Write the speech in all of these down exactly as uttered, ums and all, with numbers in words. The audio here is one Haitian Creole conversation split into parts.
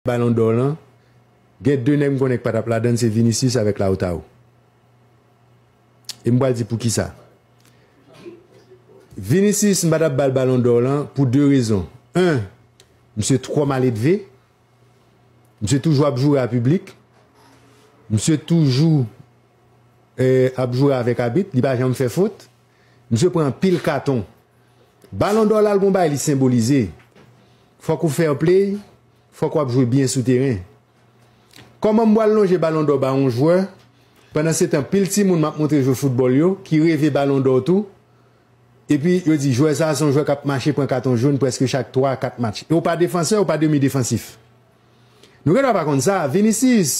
Balon dò lan, gen de nèg m konnen k pa t ap ladann, se Vinicius avèk Lautaro. E m pral di poukisa. Vinicius, m pa t ap ba l Balon dò lan pou de rezon. En, misye twò maledve. Misye toujou ap joure a piblik. Misye toujou, eh, ap joure avèk abit. Li pa janm fè fot. Misye pran anpil katon. Balon dò la, l gon bagay li senbolize. Fòk ou fair play, fòk w ap jwe byen sou teren. Kòman m pral lonje Balon dò ba yon jwè, pandan se tan pil timoun m ap montre jwe foutbòl yo, ki reve Balon dò tou, epi yo di jwè sa a se yon jwè k ap mache pran katon jòn prèske chak twa a kat match. E w pa defansè, w pa demi defansif. Nou gendwa pa konn sa, Vinicius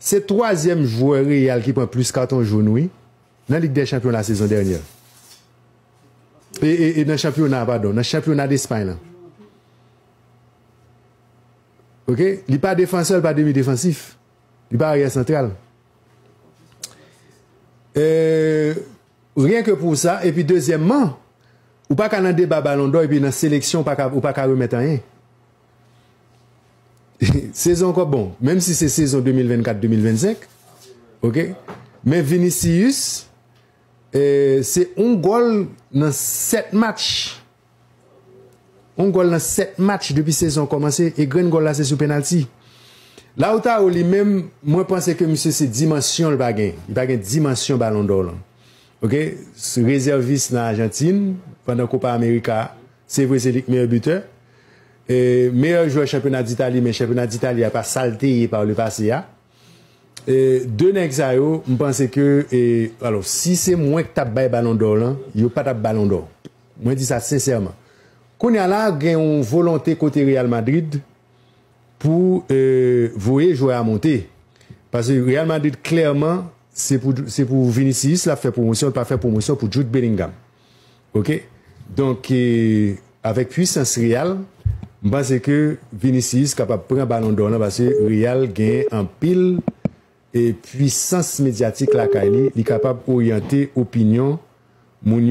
se twazyèm jwè Real ki pran plis katon jòn, wi, nan Lig dè Chanpyon la sezon dènyè. E, e, e nan chanpyona, padon, nan chanpyona Despay lan. Oke? Li pa defansè, li pa demi defansif. Li pa aryè santral. E, ryen ke pou sa, epi dezyèmman, ou pa ka nan deba Balon dò epi nan seleksyon, ou pa ka, ou pa ka remèt anyen. Sezon ankò bon, menm si se sezon de mil vennkat de mil vennsenk, oke? Men Vinicius, eh, se yon gòl nan sèt match. Yon gòl nan sèt match depi sezon an kòmanse, e grenn gòl la se sou penalti. Lautaro li menm, mwen panse ke misye se dimansyon l pa gen. Li pa gen dimansyon Balon dò lan. Oke? Se rezèvis nan Ajantin, pandan Copa America, se vre se li k meyè bitè. E, meyè jwè chanpyona Ditali, men chanpyona Ditali a pa sa l te ye pa le pase a. E, de nèg sa yo, m panse ke, e, alò, si se mwen k t ap bay Balon dò lan, yo pa t ap Balon dò. Mwen di sa sensèman. Kounye a la, gen yon volonte kote Real Madrid pou, e, voye jwè a monte. Paske Real Madrid, klèman, se pou, se pou Vinicius l ap fè pwomosyon, l pa fè pwomosyon pou Jude Bellingham. Oke? Donk, e, avèk pwisans Real, m panse ke Vinicius kapab pran Balon dò lan paske Real gen anpil, e, pwisans medyatik lakay li, li kapab oryante opinyon moun yo.